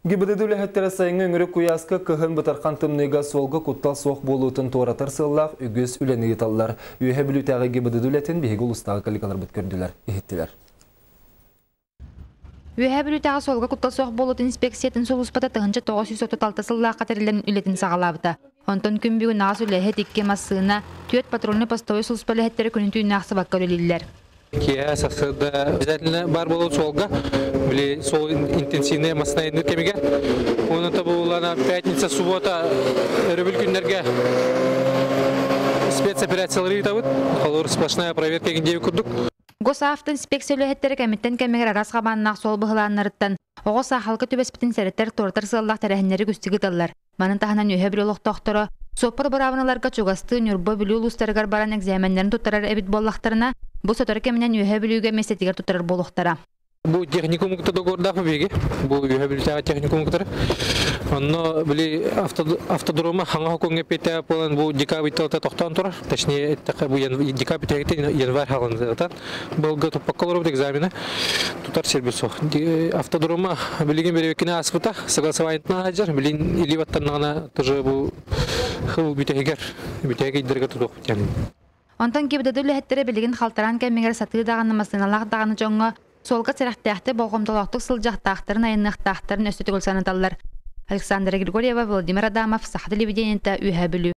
ГИБДД үлэһиттэрэ сайыҥҥы өҥүрүк куйааска кыһын бытархан тымныыга суолга куттал суох буолуутун туоратар сыаллаах үгүс үлэни ыыталлар. Үөһэ Бүлүүтээҕи ГИБДД үлэтин биһиги улуустааҕы коллегаларбыт көрдүлэр, иһиттилэр. Үөһээ Бүлүүтээҕи суолга куттал суох буолуутун инспекциятын сулууспата 1936 сыллаахха тэриллэн үлэтин саҕалаабыта. Онтон күн бүгүн аҕыс үлэһит, икки массыына, түөрт патрульнай-постовой сулууспа үлэһиттэрэ күнү-түүнү аахсыбакка үлэлииллэр. Киэһэ сарсыарда обязательно бар буолуут суолга, били суол интенсивный массыына кэмигэр. Уонна тобулана пятница, суббота, өрөбүл күннэргэ спецоперациялары ыытабыт. Холобур, сплошная проверка диэби курдук. Госавтоинспекция үлэһиттэрэ кэмиттэн кэмигэр араас хабааннаах суол быһылааннарыттан оҕо саахалга түбэспитин сэрэтэр, туоратар сыаллаах тэрээһиннэри үгүстүк ыыталлар. Маны таһынан Үөһэ Бүлүү олохтоохторо суоппар быраабыналарга чугастыы Ньурба Бүлүү улуустарыгар баран экзаменнарын туттарар эбит буоллахтарына, бу сотору кэминэн Үөһэ Бүлүүгэ миэстэтигэр туттарар буолуохтара. Бу техникум кытта договордаах биһиги. Бу Үөһэ Бүлүүтээҕи техникум кытары. Онно били автодрома хаҥа хокуҥҥа эппиэттээх буолан бу декабрь тохтоон турар. Точнее, бу декабрь январь хаалан Былга туппакка олоробут экзамена тутар сирбит суох. Автодрома билигин бэрэбиккини ааспыта, согласованиетына сылдьар, билин илии баттаннаҕына тоже бу хыл бүтэһигэр, бүтэһик ыйдарга тутуохпут диэн. Онтон ГИБДД үлэһиттэрэ билигин халтараан кэмигэр сатыы даҕаны массыыналаах даҕаны дьоҥҥо суолга сэрэхтээхтик болҕомтолоохтук сылдьыахтаахтарын, айанныахтаахтарын өссө төгүл санаталлар. Александра Григорьева, Владимир Адамов, Саха телевидениета, Үөһээ Бүлүү.